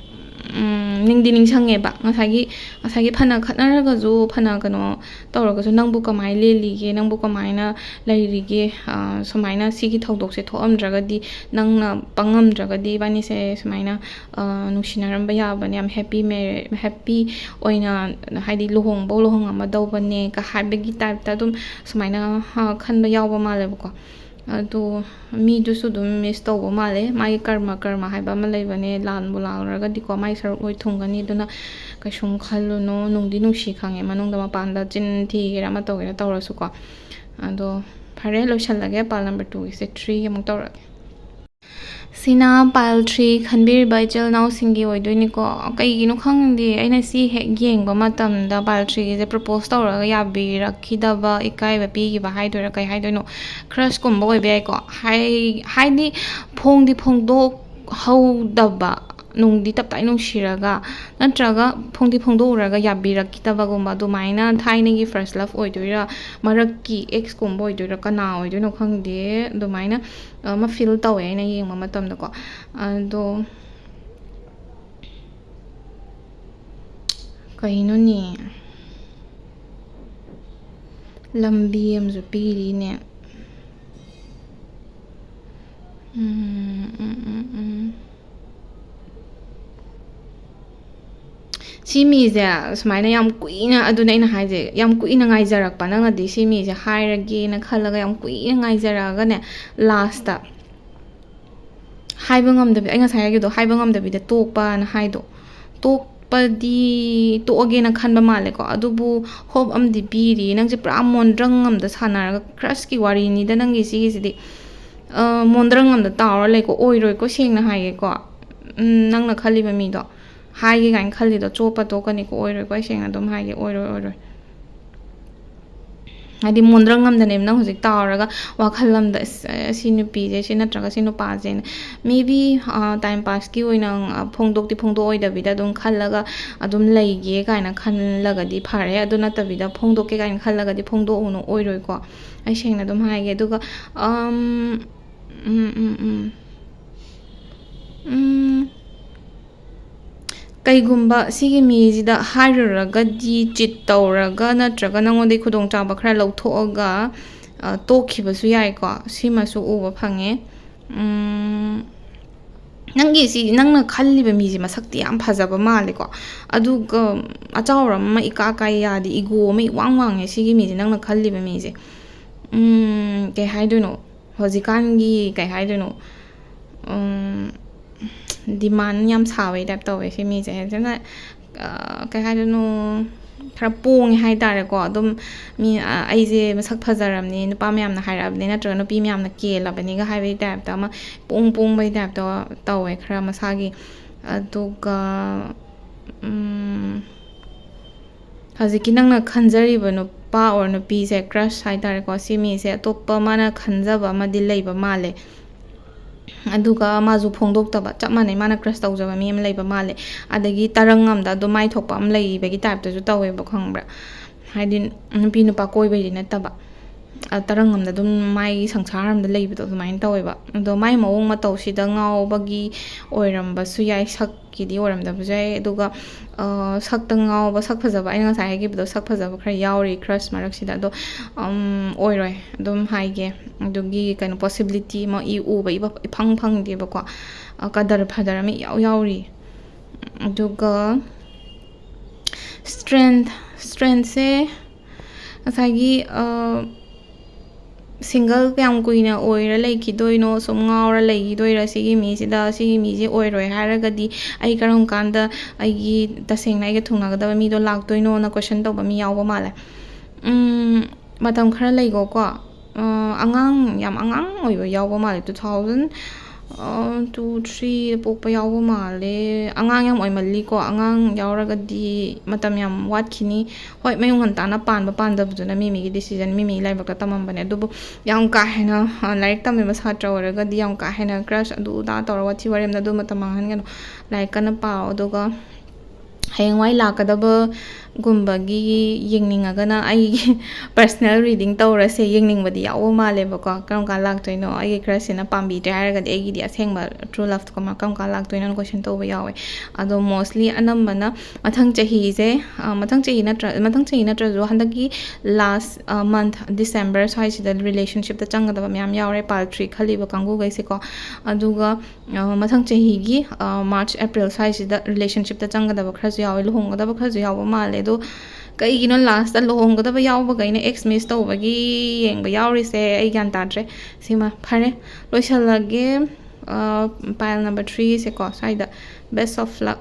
ꯎꯝ, ꯅꯤꯡꯗꯤ ꯅꯤꯡꯁꯤꯡꯉꯦꯕ꯫ ꯉꯁꯥꯏꯒꯤ, ꯉꯁꯥꯏꯒꯤ ꯐꯅ ꯈꯠꯅꯔꯒꯁꯨ, ꯐꯅ ꯀꯩꯅꯣ ꯇꯧꯔꯒꯁꯨ, ꯅꯪꯕꯨ ꯀꯃꯥꯏꯅ ꯂꯦꯜꯂꯤꯒꯦ, ꯅꯪꯕꯨ ꯀꯃꯥꯏꯅ ꯂꯩꯔꯤꯒꯦ, ꯑ, ꯁꯨꯃꯥꯏꯅ ꯁꯤꯒꯤ ꯊꯧꯗꯣꯛꯁꯦ ꯊꯣꯛꯑꯝꯗ꯭ꯔꯒꯗꯤ, ꯅꯪꯅ ꯄꯪꯉꯝꯗ꯭ꯔꯒꯗꯤ, ꯏꯕꯥꯅꯤꯁꯦ ꯁꯨꯃꯥꯏꯅ, ꯑ, ꯅꯨꯡꯁꯤꯅꯔꯝꯕ ꯌꯥꯕꯅꯦ, ꯌꯥꯝ happy marriage, happy ꯑꯣꯏꯅ, ꯍꯥꯏꯗꯤ, ꯂꯨꯍꯣꯡꯕꯧ ꯂꯨꯍꯣꯡꯉꯝꯃꯗꯧꯕꯅꯦ ꯀ ꯍꯥꯏꯕꯒꯤ typeꯇ ꯑꯗꯨꯝ ꯁꯨꯃꯥꯏꯅ, ꯑ, ꯈꯟꯕ ꯌꯥꯎꯕ ꯃꯥꯜꯂꯦꯕꯀꯣ꯫ ꯑꯗꯣ ꯃꯤꯗꯨꯁꯨ ꯑꯗꯨꯝ miss ꯇꯧꯕ ꯃꯥꯜꯂꯦ꯫ ꯃꯥꯒꯤ ꯀꯔꯃ, ꯀꯔꯃ ꯍꯥꯏꯕ ꯑꯃ ꯂꯩꯕꯅꯦ, ꯂꯥꯟꯕꯨ ꯂꯥꯜꯂꯨꯔꯒꯗꯤꯀꯣ, ꯃꯥꯒꯤ ꯁꯔꯨꯛ ꯂꯣꯏ ꯊꯨꯡꯒꯅꯤ꯫ ꯑꯗꯨꯅ ꯀꯩꯁꯨꯝ ꯈꯜꯂꯨꯅꯨ, ꯅꯨꯡꯗꯤ ꯅꯨꯡꯁꯤ ꯈꯪꯉꯦ, ꯃꯅꯨꯡꯗ ꯃꯄꯥꯟꯗ ꯆꯤꯟ ꯊꯤꯒꯦꯔꯥ ꯑꯃ ꯇꯧꯒꯦꯔꯥ ꯇꯧꯔꯁꯨꯀꯣ꯫ ꯑꯗꯣ ꯐꯔꯦ, ꯂꯣꯏꯁꯜꯂꯒꯦ, part number twoꯒꯤꯁꯦ, three ꯑꯃꯨꯛ ꯇꯧꯔꯛꯑꯒꯦ꯫ ꯁꯤꯅ pile three ꯈꯟꯕꯤꯔꯤꯕ ꯏꯆꯤꯜ ꯏꯅꯥꯎꯁꯤꯡꯒꯤ ꯑꯣꯏꯗꯣꯏꯅꯤꯀꯣ꯫ ꯀꯩꯒꯤꯅꯣ ꯈꯪꯗꯦ, ꯑꯩꯅ ꯁꯤ ꯍꯦꯛ ꯌꯦꯡꯕ ꯃꯇꯝꯗ pile threeꯒꯤꯁꯦ propose ꯇꯧꯔꯒ ꯌꯥꯕꯤꯔꯛꯈꯤꯗꯕ, ꯏꯀꯥꯏꯕ ꯄꯤꯈꯤꯕ ꯍꯥꯏꯗꯣꯏꯔꯥ, ꯀꯩ ꯍꯥꯏꯗꯣꯏꯅꯣ, crushꯀꯨꯝꯕ ꯑꯣꯏꯕ ꯌꯥꯏꯀꯣ꯫ ꯍꯥꯏ-, ꯍꯥꯏꯗꯤ ꯐꯣꯡꯗꯤ ꯐꯣꯡꯗꯣꯛꯍꯧꯗꯕ, ꯅꯨꯡꯗꯤ ꯇꯞꯇꯥꯏ ꯅꯨꯡꯁꯤꯔꯒ, ꯅꯠꯇ꯭ꯔꯒ ꯐꯣꯡꯗꯤ ꯐꯣꯡꯗꯣꯛꯎꯔꯒ ꯌꯥꯕꯤꯔꯛꯈꯤꯗꯕꯒꯨꯝꯕ, ꯑꯗꯨꯃꯥꯏꯅ ꯊꯥꯏꯅꯒꯤ first love ꯑꯣꯏꯗꯣꯏꯔꯥ, ꯃꯔꯛꯀꯤ exꯀꯨꯝꯕ ꯑꯣꯏꯗꯣꯏꯔꯥ, ꯀꯅꯥ ꯑꯣꯏꯗꯣꯏꯅꯣ ꯈꯪꯗꯦ, ꯑꯗꯨꯃꯥꯏꯅ ꯑꯃ feel ꯇꯧꯋꯦ ꯑꯩꯅ ꯌꯦꯡꯕ ꯃꯇꯝꯗꯀꯣ꯫ ꯑꯗꯣ ꯀꯩꯅꯣꯅꯦ, ꯂꯝꯕꯤ ꯑꯃꯁꯨ ꯄꯤꯔꯤꯅꯦ꯫ ꯎꯝ, ꯎꯝ, ꯎꯝ, ꯎꯝ꯫ ꯁꯤ ꯃꯤꯁꯦ ꯁꯨꯃꯥꯏꯅ ꯌꯥꯝ ꯀꯨꯏꯅ, ꯑꯗꯨꯅꯦ ꯑꯩꯅ ꯍꯥꯏꯁꯦ, ꯌꯥꯝ ꯀꯨꯏꯅ ꯉꯥꯏꯖꯔꯛꯄ, ꯅꯪꯅꯗꯤ ꯁꯤ ꯃꯤꯁꯦ ꯍꯥꯏꯔꯒꯦꯅ ꯈꯜꯂꯒ ꯌꯥꯝ ꯀꯨꯏꯅ ꯉꯥꯏꯖꯔꯛꯑꯒꯅꯦ, lastꯇ ꯍꯥꯏꯕ ꯉꯝꯗꯕꯤ, ꯑꯩ ꯉꯁꯥꯏ ꯍꯥꯏꯈꯤꯕꯗꯣ, ꯍꯥꯏꯕ ꯉꯝꯗꯕꯤꯗ ꯇꯣꯛꯄꯅ ꯍꯥꯏꯗꯣ, ꯇꯣꯛꯄꯗꯤ ꯇꯣꯛꯑꯒꯦꯅ ꯈꯟꯕ ꯃꯥꯜꯂꯦꯀꯣ꯫ ꯑꯗꯨꯕꯨ hope ꯑꯃꯗꯤ ꯄꯤꯔꯤ꯫ ꯅꯪꯁꯦ ꯄꯨꯔꯥ ꯃꯣꯟꯗ꯭ꯔꯪ ꯑꯃꯗ ꯁꯥꯟꯅꯔꯒ, crushꯀꯤ ꯋꯥꯔꯤꯅꯤꯗ ꯅꯪꯒꯤ ꯁꯤꯒꯤꯁꯤꯗꯤ꯫ ꯑ, ꯃꯣꯟꯗ꯭ꯔꯪ ꯑꯃꯗ ꯇꯥꯎꯔ ꯂꯩꯀꯣ꯫ ꯑꯣꯏꯔꯣꯏꯀꯣ, ꯁꯦꯡꯅ ꯍꯥꯏꯒꯦꯀꯣ꯫ ꯎꯝ, ꯅꯪꯅ ꯈꯜꯂꯤꯕ ꯃꯤꯗꯣ, ꯍꯥꯏꯒꯦ ꯀꯥꯏꯅ ꯈꯜꯂꯤꯗꯣ, ꯆꯣꯞꯄ ꯇꯣꯛꯀꯅꯤꯀꯣ꯫ ꯑꯣꯏꯔꯣꯏꯀꯣ, ꯑꯩ ꯁꯦꯡꯅ ꯑꯗꯨꯝ ꯍꯥꯏꯒꯦ, ꯑꯣꯏꯔꯣꯏ, ꯑꯣꯏꯔꯣꯏ꯫ ꯍꯥꯏꯗꯤ ꯃꯣꯟꯗ꯭ꯔꯪ ꯑꯃꯗꯅꯦꯕ ꯅꯪ ꯍꯧꯖꯤꯛ ꯇꯥꯎꯔꯒ, ꯋꯥꯈꯜ ꯑꯃꯗ, "ꯑꯁ, ꯁꯤ ꯅꯨꯄꯤꯁꯦ, ꯁꯤ ꯅꯠꯇ꯭ꯔꯒ ꯁꯤ ꯅꯨꯄꯥꯁꯦꯅ", maybe, ꯑ, time passꯀꯤ ꯑꯣꯏꯅ, ꯑ, ꯐꯣꯡꯗꯣꯛꯇꯤ ꯐꯣꯡꯗꯣꯛꯑꯣꯏꯗꯕꯤꯗ ꯑꯗꯨꯝ ꯈꯜꯂꯒ ꯑꯗꯨꯝ ꯂꯩꯒꯦ ꯀꯥꯏꯅ ꯈꯜꯂꯒꯗꯤ ꯐꯔꯦ꯫ ꯑꯗꯨ ꯅꯠꯇꯕꯤꯗ ꯐꯣꯡꯗꯣꯛꯀꯦ ꯀꯥꯏꯅ ꯈꯜꯂꯒꯗꯤ ꯐꯣꯡꯗꯣꯛꯎꯅꯨ, ꯑꯣꯏꯔꯣꯏꯀꯣ꯫ ꯑꯩ ꯁꯦꯡꯅ ꯑꯗꯨꯝ ꯍꯥꯏꯒꯦ꯫ ꯑꯗꯨꯒ, ꯑꯝ, ꯎꯝ, ꯎꯝ, ꯎꯝ꯫ ꯎꯝ꯫ ꯀꯩꯒꯨꯝꯕ ꯁꯤꯒꯤ ꯃꯤꯁꯤꯗ ꯍꯥꯏꯔꯨꯔꯒꯗꯤ cheat ꯇꯧꯔꯒ ꯅꯠꯇ꯭ꯔꯒ ꯅꯉꯣꯟꯗꯒꯤ ꯈꯨꯗꯣꯡꯆꯥꯕ ꯈꯔ ꯂꯧꯊꯣꯛꯑꯒ, ꯑ, ꯇꯣꯛꯈꯤꯕꯁꯨ ꯌꯥꯏꯀꯣ꯫ ꯁꯤꯃꯁꯨ ꯎꯕ ꯐꯪꯉꯦ꯫ ꯎꯝ, ꯅꯪꯒꯤ ꯁꯤ, ꯅꯪꯅ ꯈꯜꯂꯤꯕ ꯃꯤꯁꯦ ꯃꯁꯛꯇꯤ ꯌꯥꯝ ꯐꯖꯕ ꯃꯥꯜꯂꯦꯀꯣ꯫ ꯑꯗꯨꯒ ꯑꯆꯥꯎꯔ ꯑꯃ ꯏꯀꯥ ꯀꯥꯏ ꯌꯥꯗꯦ, ego ꯑꯃ ꯏꯋꯥꯡ ꯋꯥꯡꯉꯦ ꯁꯤꯒꯤ ꯃꯤꯁꯦ, ꯅꯪꯅ ꯈꯜꯂꯤꯕ ꯃꯤꯁꯦ꯫ ꯎꯝ, ꯀꯩ ꯍꯥꯏꯗꯣꯏꯅꯣ? ꯍꯧꯖꯤꯛꯀꯥꯟꯒꯤ, ꯀꯩ ꯍꯥꯏꯗꯣꯏꯅꯣ? ꯎꯝ, demand ꯌꯥꯝ ꯁꯥꯕꯩ type ꯇꯧꯋꯦ ꯁꯤ ꯃꯤꯁꯦ꯫ ꯑꯗꯨꯅ, ꯑ, ꯀꯩ ꯍꯥꯏꯗꯣꯏꯅꯣ? ꯈꯔ ꯄꯣꯡꯉꯦ ꯍꯥꯏꯇꯥꯔꯦꯀꯣ꯫ ꯑꯗꯨꯝ ꯃꯤ, ꯑ, "ꯑꯩꯁꯦ ꯃꯁꯛ ꯐꯖꯔꯕꯅꯤ, ꯅꯨꯄꯥ ꯃꯌꯥꯝꯅ ꯍꯥꯏꯔꯛꯑꯕꯅꯤ, ꯅꯠꯇ꯭ꯔꯒ ꯅꯨꯄꯤ ꯃꯌꯥꯝꯅ ꯀꯦꯜꯂꯕꯅꯤꯒ" ꯍꯥꯏꯕꯒꯤ ꯇꯥꯏꯞꯇ, ꯑꯃ ꯄꯣꯡ ꯄꯣꯡꯕꯒꯤ ꯇꯥꯏꯞꯇ ꯇꯧꯋꯦ ꯈꯔ ꯃꯁꯥꯒꯤ꯫ ꯑꯗꯨꯒ, ꯎꯝ, ꯍꯧꯖꯤꯛꯀꯤ ꯅꯪꯅ ꯈꯟꯖꯔꯤꯕ ꯅꯨꯄꯥ or ꯅꯨꯄꯤꯁꯦ, crush ꯍꯥꯏꯇꯥꯔꯦꯀꯣ, ꯁꯤ ꯃꯤꯁꯦ ꯑꯇꯣꯞꯄ ꯃꯥꯅ ꯈꯟꯖꯕ ꯑꯃꯗꯤ ꯂꯩꯕ ꯃꯥꯜꯂꯦ꯫ ꯑꯗꯨꯒ ꯃꯥꯁꯨ ꯐꯣꯡꯗꯣꯛꯇꯕ, ꯆꯞ ꯃꯥꯟꯅꯩ, ꯃꯥꯅ crush ꯇꯧꯖꯕ ꯃꯤ ꯑꯃ ꯂꯩꯕ ꯃꯥꯜꯂꯦ꯫ ꯑꯗꯒꯤ ꯇꯔꯪ ꯑꯃꯗ ꯑꯗꯨꯝ ꯃꯥꯏ ꯊꯣꯛꯄ ꯑꯃ ꯂꯩꯕꯒꯤ ꯇꯥꯏꯞꯇꯁꯨ ꯇꯧꯋꯦꯕ, ꯈꯪꯕ꯭ꯔꯥ? ꯍꯥꯏꯗꯤ ꯅꯨꯄꯤ ꯅꯨꯄꯥ ꯀꯣꯏꯕꯩꯗꯤ ꯅꯠꯇꯕ, ꯑ, ꯇꯔꯪ ꯑꯃꯗ ꯑꯗꯨꯝ ꯃꯥꯒꯤ ꯁꯪꯁꯥꯔ ꯑꯃꯗ ꯂꯩꯕꯗꯣ ꯑꯗꯨꯃꯥꯏꯅ ꯇꯧꯋꯦꯕ꯫ ꯑꯗꯣ ꯃꯥꯏ ꯃꯑꯣꯡ ꯃꯇꯧꯁꯤꯗ ꯉꯥꯎꯕꯒꯤ ꯑꯣꯏꯔꯝꯕꯁꯨ ꯌꯥꯏ, ꯁꯛꯀꯤꯗꯤ ꯑꯣꯏꯔꯝꯗꯕꯁꯨ ꯌꯥꯏ꯫ ꯑꯗꯨꯒ, ꯑ, ꯁꯛꯇ ꯉꯥꯎꯕ, ꯁꯛ ꯐꯖꯕ, ꯑꯩꯅ ꯉꯁꯥꯏ ꯍꯥꯏꯈꯤꯕꯗꯣ, ꯁꯛ ꯐꯖꯕ ꯈꯔ ꯌꯥꯎꯔꯤ crush ꯃꯔꯛꯁꯤꯗ꯫ ꯑꯗꯣ, ꯎꯝ, ꯑꯣꯏꯔꯣꯏ, ꯑꯗꯨꯝ ꯍꯥꯏꯒꯦ꯫ ꯑꯗꯨꯒꯤ ꯀꯩꯅꯣ possibility ꯑꯃ ꯏ ꯎꯕ ꯏꯕ-, ꯏꯐꯪ ꯐꯪꯗꯦꯕꯀꯣ꯫ ꯑ, ꯀꯗꯔ ꯐꯗꯔ ꯑꯃ ꯏꯌꯥꯎ ꯌꯥꯎꯔꯤ꯫ ꯑꯗꯨꯒ strength, strengthꯁꯦ ꯉꯁꯥꯏꯒꯤ, ꯑ, single ꯀꯌꯥꯝ ꯀꯨꯏꯅ ꯑꯣꯏꯔ ꯂꯩꯈꯤꯗꯣꯏꯅꯣ, ꯁꯨꯝ ꯉꯥꯎꯔ ꯂꯩꯈꯤꯗꯣꯏꯔꯥ ꯁꯤꯒꯤ ꯃꯤꯁꯤꯗ, ꯁꯤꯒꯤ ꯃꯤꯁꯦ ꯑꯣꯏꯔꯣꯏ ꯍꯥꯏꯔꯒꯗꯤ ꯑꯩ ꯀꯔꯝ ꯀꯥꯟꯗ ꯑꯩꯒꯤ ꯇꯁꯦꯡꯅ ꯑꯩꯒ ꯊꯨꯡꯅꯒꯗꯕ ꯃꯤꯗꯣ ꯂꯥꯛꯇꯣꯏꯅꯣꯅ question ꯇꯧꯕ ꯃꯤ ꯌꯥꯎꯕ ꯃꯥꯜꯂꯦ꯫ ꯎꯝ, ꯃꯇꯝ ꯈꯔ ꯂꯩꯈꯣꯀꯣ꯫ ꯑ, ꯑꯉꯥꯡ, ꯌꯥꯝ ꯑꯉꯥꯡ ꯑꯣꯏꯕ ꯌꯥꯎꯕ ꯃꯥꯜꯂꯦ, two thousand, ꯑ, two, three ꯄꯣꯛꯄ ꯌꯥꯎꯕ ꯃꯥꯜꯂꯦ꯫ ꯑꯉꯥꯡ ꯌꯥꯝ ꯑꯣꯏꯃꯜꯂꯤꯀꯣ, ꯑꯉꯥꯡ ꯌꯥꯎꯔꯒꯗꯤ ꯃꯇꯝ ꯌꯥꯝ ꯋꯥꯠꯈꯤꯅꯤ꯫ ꯍꯣꯏ, ꯃꯌꯨꯝ ꯉꯟꯇꯥꯅ ꯄꯥꯟꯕ ꯄꯥꯟꯗꯕꯗꯨꯅ ꯃꯤ ꯃꯤꯒꯤ decision, ꯃꯤ ꯃꯤꯒꯤ ꯂꯥꯏꯕꯛꯇ ꯇꯝꯃꯝꯕꯅꯦ꯫ ꯑꯗꯨꯕꯨ ꯌꯥꯝ ꯀꯥ ꯍꯦꯟꯅ, ꯑ, ꯂꯥꯏꯔꯤꯛ ꯇꯝꯃꯤꯕ ꯁꯥꯇ꯭ꯔ ꯑꯣꯏꯔꯒꯗꯤ ꯌꯥꯝ ꯀꯥ ꯍꯦꯟꯅ crush ꯑꯗꯨ ꯑꯗꯥ ꯇꯧꯔꯒ ꯋꯥꯊꯤ ꯋꯥꯔꯦꯝꯗ ꯑꯗꯨ ꯃꯇꯝ ꯃꯥꯡꯍꯟꯒꯅꯨ꯫ ꯂꯥꯏꯔꯤꯛ ꯀꯟꯅ ꯄꯥꯎ꯫ ꯑꯗꯨꯒ ꯍꯌꯦꯡꯋꯥꯏ ꯂꯥꯛꯀꯗꯕꯒꯨꯝꯕꯒꯤ ꯌꯦꯡꯅꯤꯡꯉꯒꯅ ꯑꯩꯒꯤ personal reading ꯇꯧꯔꯁꯦ, ꯌꯦꯡꯅꯤꯡꯕꯗꯤ ꯌꯥꯎꯕ ꯃꯥꯜꯂꯦꯕꯀꯣ꯫ ꯀꯔꯝ ꯀꯥꯟ ꯂꯥꯛꯇꯣꯏꯅꯣ? ꯑꯩꯒꯤ crushꯁꯤꯅ ꯄꯥꯝꯕꯤꯗ꯭ꯔꯦ ꯍꯥꯏꯔꯒꯗꯤ ꯑꯩꯒꯤꯗꯤ ꯑꯁꯦꯡꯕ true loveꯇꯣ ꯀꯃ-, ꯀꯔꯝ ꯀꯥꯟ ꯂꯥꯛꯇꯣꯏꯅꯣꯅ question ꯇꯧꯕ ꯌꯥꯎꯋꯦ꯫ ꯑꯗꯣ mostly ꯑꯅꯝꯕꯅ ꯃꯊꯪ ꯆꯍꯤꯁꯦ, ꯑ, ꯃꯊꯪ ꯆꯍꯤ ꯅꯠꯇ꯭ꯔ-, ꯃꯊꯪ ꯆꯍꯤ ꯅꯠꯇ꯭ꯔꯁꯨ ꯍꯟꯗꯛꯀꯤ last, ꯑ, month, December ꯁ꯭ꯋꯥꯏꯁꯤꯗ relationshipꯇ ꯆꯪꯒꯗꯕ ꯃꯌꯥꯝ ꯌꯥꯎꯔꯦ, pile three ꯈꯜꯂꯤꯕ ꯀꯥꯡꯕꯨꯈꯩꯁꯦꯀꯣ꯫ ꯑꯗꯨꯒ, ꯑ, ꯃꯊꯪ ꯆꯍꯤꯒꯤ, ꯑ, March, April ꯁ꯭ꯋꯥꯏꯁꯤꯗ relationshipꯇ ꯆꯪꯒꯗꯕ ꯈꯔꯁꯨ ꯌꯥꯎꯋꯦ, ꯂꯨꯍꯣꯡꯒꯗꯕ ꯈꯔꯁꯨ ꯌꯥꯎꯕ ꯃꯥꯜꯂꯦ꯫ ꯑꯗꯣ ꯀꯩꯒꯤꯅꯣ lastꯇ ꯂꯨꯍꯣꯡꯒꯗꯕ ꯌꯥꯎꯕꯈꯩꯅ ex miss ꯇꯧꯕꯒꯤ ꯌꯦꯡꯕ ꯌꯥꯎꯔꯤꯁꯦ? ꯑꯩ ꯒ꯭ꯌꯥꯟ ꯇꯥꯗ꯭ꯔꯦ꯫ ꯁꯤꯃ ꯐꯔꯦ, ꯂꯣꯏꯁꯜꯂꯒꯦ꯫ ꯑ, pile number threeꯁꯦꯀꯣ, ꯁ꯭ꯋꯥꯏꯗ best of luck꯫